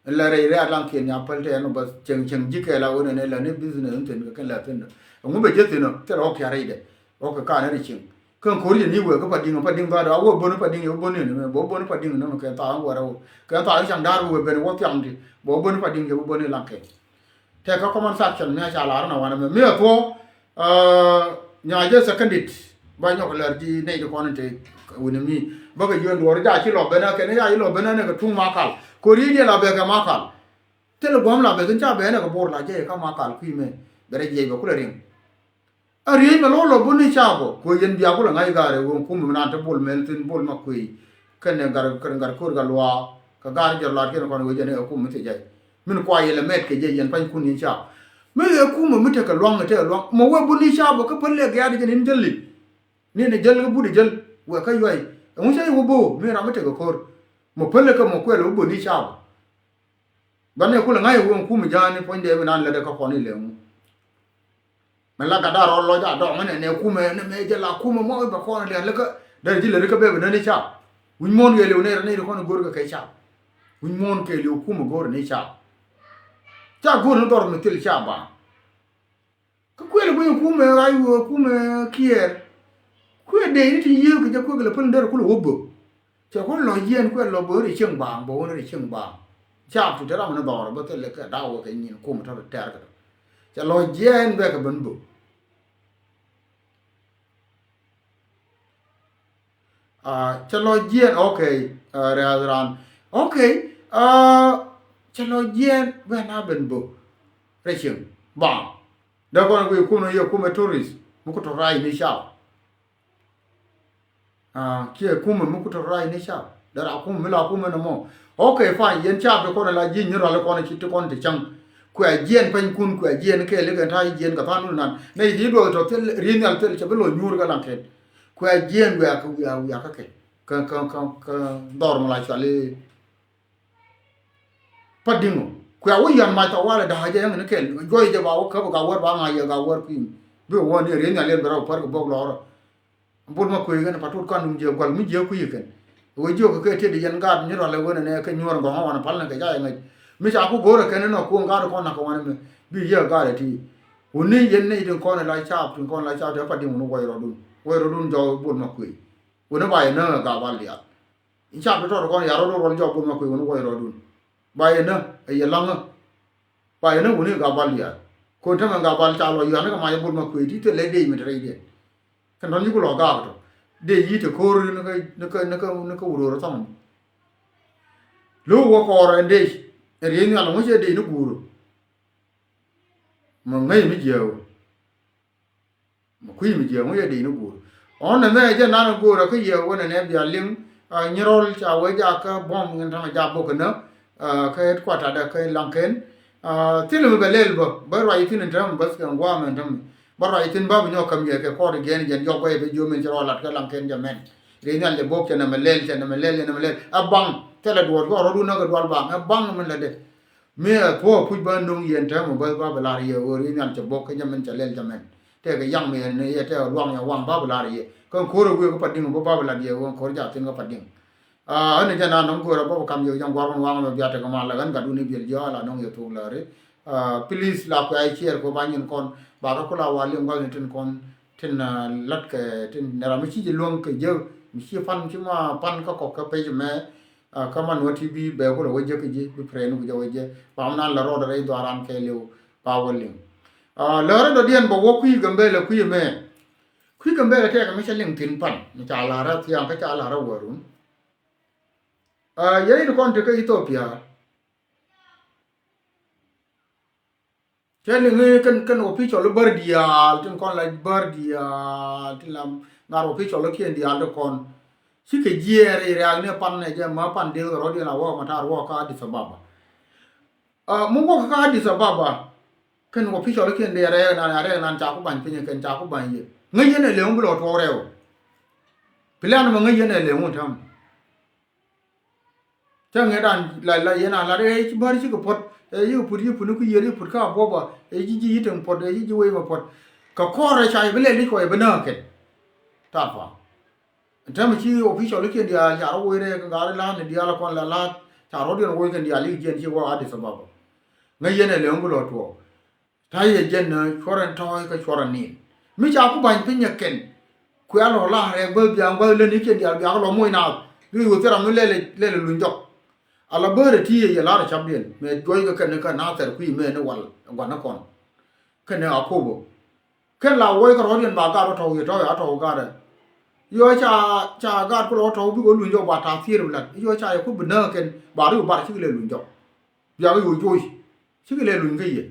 Ɛn la rɛy rɛy a laŋ kɛn ya päl tɛ ɛn bä cieŋ cieŋ ji̱ kɛɛl a ɣöö nɛn ɛ la ni business ni thi̱n kɛ kɛn la thi̱n dä. Ɛŋu bɛ jɛ thi̱n ɔ thil ɣɔk tia rɛydɛ. Ɣɔk kɛ ka̱n ɛ ri cieŋ. Kɛn ko̱r yɛ ni wee kä Padiŋ, Padiŋ dhɔaadɔ a wä bön Padiŋ yɛ wä bön yɛ ni mɛ bä wä bön Padiŋ ni mɛ kɛn thaak wä rɛ wä kɛn thaak caŋ daar wä ben wä thiam ti bä wä bön Padiŋ yɛ wä bön yɛ laŋ kɛn. Tɛk kä comment section mi a ca lar na wanɛ mɛ mi a thuɔ̱ɔ̱. Aa, nya jɛ secondit ba nyɔk lɛr ji̱ nɛy ti kɔn in te wi̱ni mi bä kɛ yuen duɔ̱ɔ̱r ja ci lɔ ben a kɛn ya ci lɔ ben a nɛ kɛ tuŋ Makal. Kori diɛ la bɛ kɛ Makal. Thil guam la bɛ thin ca bɛ nɛ kɛ Bor la jɛ ka Makal kui̱ mɛ bɛ rɛ jiɛc bɛ kulɛ riŋ. A riec mɛ lɔ lɔ bun ni ca bɔ kuɛ yɛn bia kulɛ ŋa̱c gaarɛ wen kum mi nan te Bol mɛl thin Bol ma kui̱. Kɛn ɛ gar kɛn gar kor ga luaa kɛ gaar jɛ lat kɛn kɔn wee jɛ ni ɛ kum mi thiec jɛ. Min kua yɛlɛ mɛt kɛ jɛ yɛn pany kun yɛn ca. Mi ɛ kum mi tekɛ luaŋ tekɛ luaŋ mɛ wee bun ni ca bɔ kä päl lɛ gɛ̈t jɛ ni jäl li. Ni ni jäl kä but jäl wee kä yuay. Ɛŋu ca yɛ wee bo̱o̱ mi ram mi tekɛ ko̱r. Mɛ päl lɛ kɛ mɛ kuɛl wee bun ni ca bɔ. Banɛ kulɛ ŋa̱c wee kum mi ja̱a̱ni puɔ̱nydɛ mi nan lɛ dɛ kä kɔn ilɛ ŋu. Mɛ la gat da̱r rɔ lɔc a dɔk mɛ nɛ nɛ kumɛ nɛ mɛ jɛ la kumɛ mɔ bɛ kɔn lian lä kä dɛr ji̱ lɛ ri kä bɛ bɛ nä ni cap. Wi̱ny muɔ̱ɔ̱n kɛ liw nɛ rɛ ni ri kɔn go̱r kɛ kɛ cap. Wi̱ny muɔ̱ɔ̱n kɛ liw kumɛ go̱r ni cap. Ca go̱r ni dhɔr mi thil cap ba. Kä kuël guiy kumɛ ɣa̱c wee kumɛ kiɛɛr. Kuëë dee ni ti yiëë kɛ jɛ kuëk lɛ päl ni dɛr kulɛ wä bök. Cɛ kun lɔ yiɛn kuɛ lɔ bä ri cieŋ baaŋ bä wun ri cieŋ baaŋ. Caap tu te ram ni dhɔr bä thil kɛ daw kɛ nyin kum tɔ tɛr kɛ tɔ. Cɛ lɔ jiɛn bɛ kɛ ben bä. Cɛ lɔ jiɛn, okay. Rɛth ran, okay. Cɛ lɔ jiɛn bɛ na ben bä ri cieŋ baaŋ. Dee kɔn kui̱ kun yɛ kumɛ tourist mi ku tɔ rai ni caap. Kiɛ kumɛ mi ku tɔ rai ni cap dee ra kumɛ mi la kumɛ ni mɔ. Okay, fine, yɛn cap ti kɔn la ji̱ nyir rali kɔn ci ti kɔn ti cäŋ. Kuɛ jiɛn pɛny kun kuɛ jiɛn kɛɛl ikɛ ta̱a̱ jiɛn kɛ tha̱a̱ŋ nun nan nɛ yi ti duɔth tɔ thil ri̱i̱n nhial thil cɛ bi lo̱c nyuur kɛ laŋ kɛn. Kuɛ jiɛn wiak kɛ wiak wiak kä kɛ kɛ kɛ kɛ dhɔr mi la cuali. Padiŋo kuɛ wä yɔn mac tɔ walɛ da̱a̱ jɛ yɛn ni kɛɛl juɔy jɛ ba wä käp ga wär ba ŋa̱c yɛ ga wär kui̱n. Bi wä ni ri̱i̱n nhial yɛn bi rɔ pär kɛ bok lɔrɔ. Bol ma kuëë kɛn pa tut kan dum jiɛ gual mi jiɛ kui̱ kɛn. Wee jiök kɛ kɛ tiet yɛn gaat ni rɔlɛ wen nɛ kɛ nyuɔr gɔŋ wan pal ni kɛ ca yɛ ŋäc. Mi ca ku go̱o̱rɛ kɛn ni nɔ kuɔŋ gaat kɔn nak kɛ wan mɛ bi yɛ gaat ɛ ti. Wuni yɛn ni tin kɔn la cap tin kɔn la cap ti pa diŋ wuni wɔy rɔdun wɔy rɔdun jɔw bol ma kuëë. Wuni ba yɛ näŋ ɛ gaabal diaal. In cap ti tɔt kɔn ya rɔdun rɔl jɔw bol ma kuëë wuni wɔy rɔdun. Ba yɛ näŋ ɛ yɛ laŋä. Ba yɛ näŋ wuni gaabal diaal. Kon tämɛ gaabal ca lɔ yuan ni kɛ ma yɛ bol ma kuëë ti thilɛ dee mi te rɛydiɛn. Kɛn tɔn ci ku lɔ gaak tɔ dee yi te ko̱r ni kä ni kä ni kä ni kä wuror thɔŋ. Lo̱k wä kɔɔr ɛn dee ɛn riey nhial ŋuc ɛ dee ni guur. Mɛ ŋäc mi jiääk wä mɛ kui̱ mi jiääk ŋuc ɛ dee ni guur. Ɔn nɛ mɛ jɛ nan go̱o̱r ɛ kä yɛ wä nɛ nɛ bia liŋ. Nyirɔl ca wee jakä bɔm ŋin ta̱mɛ ja bok kɛ nä. Kä headquarter dɛ kä Laŋkɛn. Thil mi bɛ lɛl bä bä ruac thi̱n in täämɛ bäth kɛ ŋuam in täämɛ. Bä ruac thi̱n bä bi nyɔk käm yɛ kɛ kɔɔr in gɛn jɛn yɔk bä yɛ bɛ jiöm in ci rɔ lat kä Laŋkɛn jɛ mɛn. Ri nhial jɛ bok cɛ nɛmɛ lɛl cɛ nɛmɛ lɛl cɛ nɛmɛ lɛl ɛ baŋ. Thilɛ duɔɔr kɛ ɣɔr rɔdu näk kɛ dual baŋ ɛ baŋ min lɛ dɛ. Mi ɛ thuɔɔk puc bä nuŋ yɛn täämɛ bäth bä bi lar yɛ ɣöö ri nhial cɛ bok kä jɛ mɛn cɛ lɛl jɛ mɛn. Tɛkɛ yaŋ mi yɛn ni yɛ tɛkɛ luaŋ yɛ waŋ bä bi lar yɛ kä ko̱r ɛ wëë kä pa diŋ bä bä bi lat yɛ ɣöö ko̱r jɛ a thi̱n kä pa diŋ. Aa, ɣän ni jɛ na nɔŋ go̱o̱rä bä bä kam yɛ ja̱ŋ gua̱r wän waŋ mɛ biat tekɛ mal lɛ ɣän gat wun i̱ biɛl jiɔal a nɔŋ yɛ thok lääri. Aa, please la kuɛ a ciɛɛr kɛ ba nyin kɔn ba kä kula wa liŋ gua̱th ni tin kɔn tin, aa, lat kɛ tin nɛ ram mi ci ji̱ luäŋ kɛ jek mi ci pan ci ma pan kä kɔk kä pec mɛ. Aa, kä man wä ti bi bɛ kulɛ wä jek kɛ ji̱ bi pren ku jɛ wä jɛ ba mi nan la rɔɔdɛ rɛy dhuaran kɛ liw ba wä liŋ. Aa, lääri dɔ̱diɛn bɛ wä kui̱ Gambɛlɛ kui̱ mɛ. Kui̱ Gambɛlɛ tɛkɛ mi cä liŋ thi̱n pan mi ca la̱r a thiaŋ kä ca la̱r a wärun. Aa, yɛn in kɔn ti kä Ethiopia. Cɛ liŋ i̱ kɛn kɛn official i̱ bär diaal tin kɔn la bär diaal tin la ŋa̱r official i̱ kiɛn diaal ti kɔn. Cikɛ jiɛɛr i̱ riaak ni pan nɛ jɛ ma pan dieth kɛ rɔ̱diɛn a wä ma ta̱a̱r wä kä Addis Ababa. Aa, mi wä kä Addis Ababa kɛn official i̱ kiɛn diaal rɛɛk nan a rɛɛk nan ca ku ba̱ny piny kɛn ca ku ba̱ny yɛ ŋäc yɛn ɛ lëŋ bi lɔ tuɔɔk rɛw. Plan mɛ ŋäc yɛn ɛ lëŋ wun ta̱m. Cä ŋet an la la yɛn an lat ɛ ci bär cikɛ puɔt ɛ yikɛ put yi put ni ku yiër yi put kä a buɔbä ɛ ci ji̱ yi teŋ puɔt ɛ ci ji̱ wec mɛ puɔt. Kɛ kɔɔr ɛ ca yɛ bi lɛl i̱ cuɔ yɛ bi näk kɛn. Ta̱a̱ pa̱a̱m. Ɛn täämɛ ci official ikiɛn diaal ca rɔ woc rɛɛk ŋa̱r i̱ la̱a̱t ni diaal ɛ kɔn la la̱a̱t ca rɔ̱diɛn woc kɛn diaal i̱ jiɛn ci wä Addis Ababa. Ŋäc yɛn ɛ lɛŋ bi lɔ tuɔɔk. Ta̱yɛ jɛn cuɔrɛ tɔ̱ɔ̱c kä cuɔrɛ nin mi ca ku ba̱ny piny ɛ kɛn. Kuɛ lɔ la rɛk bä biaŋ bä lä ni kiɛn diaal biaŋ lɔ moc naath bi yoth thil ram mi lɛl lɛl luny jɔk. Ala bäärɛ ti yɛ yɛ lar ɛ capdiɛn mɛ juɔc kɛ kɛn kä Nathɛr kui̱ mɛ ni wal ɛ gua̱n ni kɔn. Kɛn ni Akobo Kɛn la woi kɛ rɔ̱diɛn ba gat wä tɔ̱w yɛ tɔ̱w ya tɔ̱w gat ɛ. Yɔ ca ca gat kulɛ wä tɔ̱w bikɛ wä luny jɔk ba ta̱a̱ thiër bi la̱t. Yɔ ca yɛ ku bi näk kɛn ba ri wä bar cikɛ lɛ luny jɔk. Biakɛ yɔ joc. Cikɛ lɛ luny kä yɛ.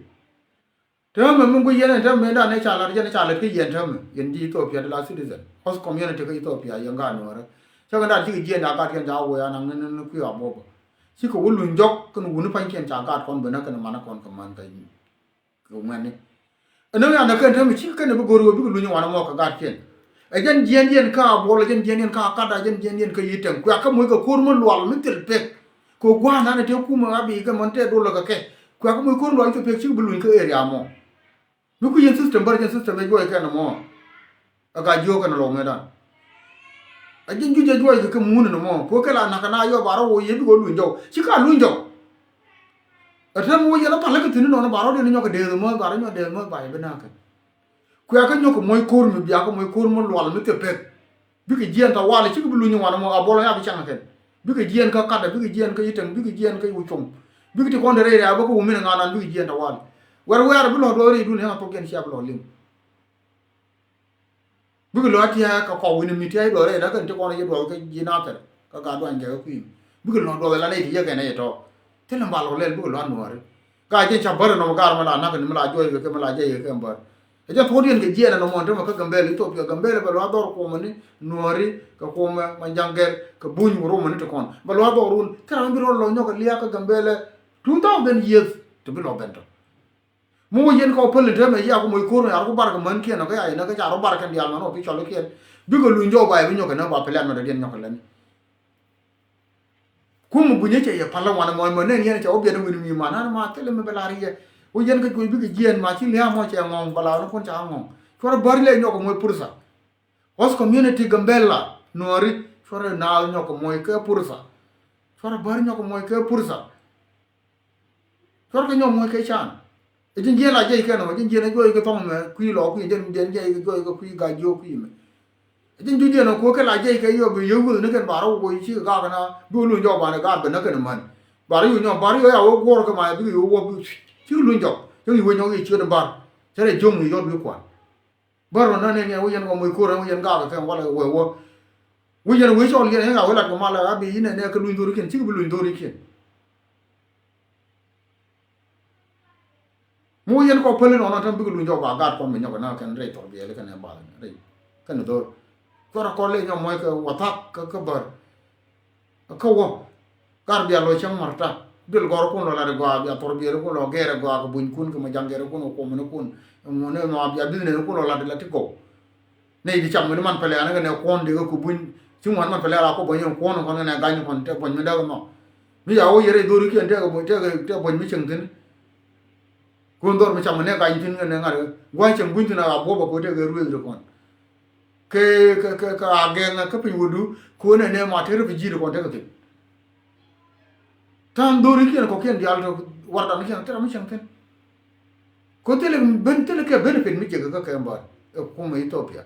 Täämɛ mi guic yɛn ɛn täämɛ dan ɛ ca la̱t yɛn ɛ ca lät kä yɛn täämɛ. Yɛn ji̱ Ethiopia di la citizen. Host community kä Ethiopia yɛn gat nuɔ̱ɔ̱rä. Cä kɛn dan cikɛ jiɛn ca gat kɛn ca wä woi anaŋ ni ni kui̱ abɔbä. Cikɛ wä luny jɔk kɛn wuni pa̱nykiɛn ca gat kɔn ben ɛ kɛn manä kɔn kɛ man kä Kɛ ŋuɛ̈tni. Ɛn ɣän anɛ kɛn täämɛ ci kɛn bi go̱r ɣöö bikɛ luny wanɛ mɔ kɛ gatkiɛn. Ɛ jɛn jiɛndiɛn kä Abuɔl, ɛ jɛn jiɛndiɛn kä Akada, ɛ jɛn jiɛndiɛn kä Yitɛŋ. Kuɛ kɛ moc kɛ ko̱r mi lual mi thil pek. Kɛ gua̱a̱r nanɛ tëë kumɛ a bi kɛ mɔn tëë dolɛ kɛ kɛ. Kuɛ kɛ moc ko̱r mi lual mi thil pek cikɛ bi luny kä area mɔ. Mi ku yɛn system bär jɛn system ɛ juɔc kɛn mɔ. Ɛ ka jiök kɛn lɔw mëëdan. A ji̱n juc a juɔc kɛ kɛ muuni ni mɔ. Kuɛ kɛ la nakä na yɔ ba rɔ wä yɛ bikɛ wä luny jɔw. Ci ka luny jɔw. Ɛ tɛm wä yɛn a pal kɛ thi̱n inɔn ba rɔ diɛn nyɔk kɛ dee mɔ ba rɔ nyɔk dee mɔ ba yɛ bi nakä. Kuɛ kɛ nyɔk kɛ muɔc ko̱r mi bia kɛ muɔc ko̱r mi lual mi thil pek. Bikɛ jiɛn tawali cikɛ bi luny wanɛ mɔ a buɔl a ya bi caŋ kɛn. Bikɛ jiɛn kä Akada, bikɛ jiɛn kä Yitɛŋ, bikɛ jiɛn kä Iwucum. Bikɛ ti kɔn te rɛy rɛy a bä kä wumi ni ŋanan bikɛ jiɛn tawali. Wɛr wɛɛr bi lɔ duɔth rɛy dun ɛ ŋa thok yɛn cia bi lɔ liŋ. Bikɛ lɔ a tia̱a̱ kɛ kɔw wi̱ni mi tia̱a̱ i̱ duɔth rɛy da̱k kɛn ti kɔn a yɛ duɔth kä ji̱ nathɛr kä gaa duany kɛ kä kui̱. Bikɛ lɔ duɔth ɛ la nɛy ti yɛ kɛn ɛ yɛ tɔ. Thilɛ mbal kɔ lɛl bikɛ lɔ a nuɔ̱ɔ̱ri. Gaa jiɛn ca bär ɛnɔm gaar mi la na̱k ni mi la juɔc kɛ kɛ mi la jiɛc kɛ kɛ mbär. Ɛ jɛn thuɔ̱ɔ̱diɛn kɛ jiɛɛn ɛn ɔmɔn tämɛ kä Gambɛla Ethiopia, Gambɛla bɛ luath dhɔr kuɔmɛ ni Nuääri kɛ kuɔmɛ Manjaŋ Gɛr kɛ Buny kɛ Romɛ ni ti kɔn. Bɛ luath dhɔr wun thil ram bi rɔ lɔ nyɔk kɛ lia̱a̱ kä Gambɛla two thousand years ti bi lɔ ben tɔ. Mi wä yɛn kɔ päl ni tämɛ ya ku moc ko̱r ni ar ku bar kɛ män kiɛn ɔ kä ya yɛn kä ca rɔ bar kɛn diaal män ɔ pi cɔl kiɛn. Bikɛ luny jɔw ba yɛ bi nyɔk kɛ nä ba pilian mɛ dɔ̱diɛn nyɔk kɛ lɛn. Kum bunyä cɛ yɛ pal wanɛ mɔc mɔ nɛn yɛn cɛ wä biɛt wi̱n mi ma nan ma thilɛ mi bɛ lar yɛ. Wä yɛn kä juɔc bikɛ jiɛɛn ma ci lia̱a̱ mɔ cɛ ŋɔŋ bɛ lar ni kun ca ŋɔŋ. Cuarɛ bär lɛ nyɔk kɛ mɔc pursa. Host community Gambɛla Nuääri cuarɛ naath nyɔk kɛ mɔc kɛ pursa. Cuarɛ bär nyɔk kɛ mɔc kɛ pursa. Cuɔr kɛ nyɔk muɔc kɛ can. Ɛ ji̱n jiɛn la jiɛc kɛn ɔ, ji̱n jiɛn ɛ juɔc kɛ thɔŋ mɛ kui̱ lɔ kui̱, ji̱n jiɛn jiɛc kɛ juɔc kɛ kui̱ gac jiök kui̱ mɛ. Ɛ ji̱n juɔc jiɛn ɔ kuɔ kɛ la jiɛc kɛ yɔ bi yɛ wuth ni kɛn bar wä ci kɛ gak kɛn a bi wä luny jɔk banɛ gak ben ni kɛn män. Bar yɔ nyɔk bar yɔ ya wä guɔr kɛ ma bikɛ yɔ wä bi ci luny jɔk. Cä yi wä nyɔk yi ciöt bar. Cä rɛ jiöŋ yi yɔt wi̱i̱ kuan. Bär rɔ nä nɛn yɛn wä yɛn kɔ moc ko̱r ɛn wä yɛn gak kɛ kɛn walɛ wee wä. Wä yɛn wee cɔl yɛn ɛn a wee lat kɛ mal a bi yɛn ɛn ɛ kɛ luny dhorikiɛn cikɛ bi luny dhorikiɛn. Mi wä yɛn kɔ päl in ɔn a täm bikɛ luny jɔk ba gaat kɔn mi nyɔk ɛn a kɛn rɛy thɔr biɛli kɛn ɛ bal rɛy kɛn dhor. Cuɔr a kɔn lɛ nyɔk mɔc kɛ wathak kɛ kɛ bär. Kä wä. Gar bia lɔ cäŋ marta. Bil gɔr kun lɔ lat gɔaa bia thor biɛl kun lɔ gɛr gɔaa kɛ buny kun kɛ ma jaŋ gɛr kun kɛ kuɔm ni kun. Ŋun ni ma bia business kun lɔ lat la ti gɔw. Nɛ di cam ni man pɛlɛ ani kɛ nɛ kuɔn di kɛ ku buny. Ci ŋuan man pɛlɛ la ku buny kuɔn kɔn kɛ nɛ gany kɔn tɛ buny mi dɛ kɛ mɔ. Mi ya wä yɛrɛ dhori kiɛn tɛ kɛ buny tɛ kɛ tɛ buny mi cäŋ thin. Kun dhor mi cam nɛ gany thin kɛ nɛ ŋa̱r kɛ gua̱n cäŋ buny thin a buɔbä ko tɛ kɛ rueth ri kɔn. Kɛ kɛ kɛ kɛ a gɛŋ kä piny wädu kuäär nɛ nɛ ma te refugee kɔn tekɛ thi̱n. Ta̱a̱ŋ dho̱rikiɛn kɔ̱kiɛn diaal tɔ wardan kiɛn thil ram mi cäŋ thi̱n. Ko thilɛ ben thilɛ kɛ benefit mi jek kä kɛ bär ɛ kumɛ Ethiopia.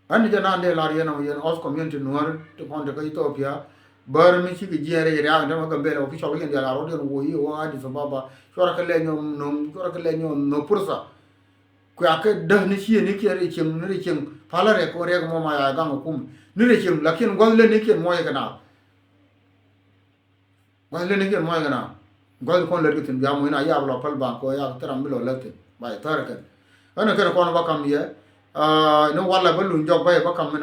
Ɛn ni jɛ naan dee lar yɛn ɔ yɛn ɔth community Nuäär ti kɔn te kä Ethiopia. Bär mi cikɛ jiɛɛn rɛy riaak in te ma Gambɛla official yɛn diaal a rɔ̱diɛn woi wä Addis Ababa. Cuarɛ kɛ lɛ nyɔ no̱m cuarɛ kɛ lɛ nyɔ no̱m pursa. Kuɛ kɛ däh ni ciëëŋ ni kiɛ ri cieŋ ni ri cieŋ palä rɛk kɛ riɛk mɔ ma ya gaŋ kum ni ri cieŋ lakin gua̱th leni kiɛn mɔc kɛ na. Gua̱th leni kiɛn mɔc kɛ na. Gua̱th kɔn lät kɛ thi̱n bia mɔc na ya bi lɔ päl baŋ kɛ ya kɛ thil ram bi lɔ lät thi̱n ba yɛ thär kɛn. Ɣän kɛn kɔn ba kam yɛ ni walɛ bä luny jɔk bä yɛ bä kam mi na.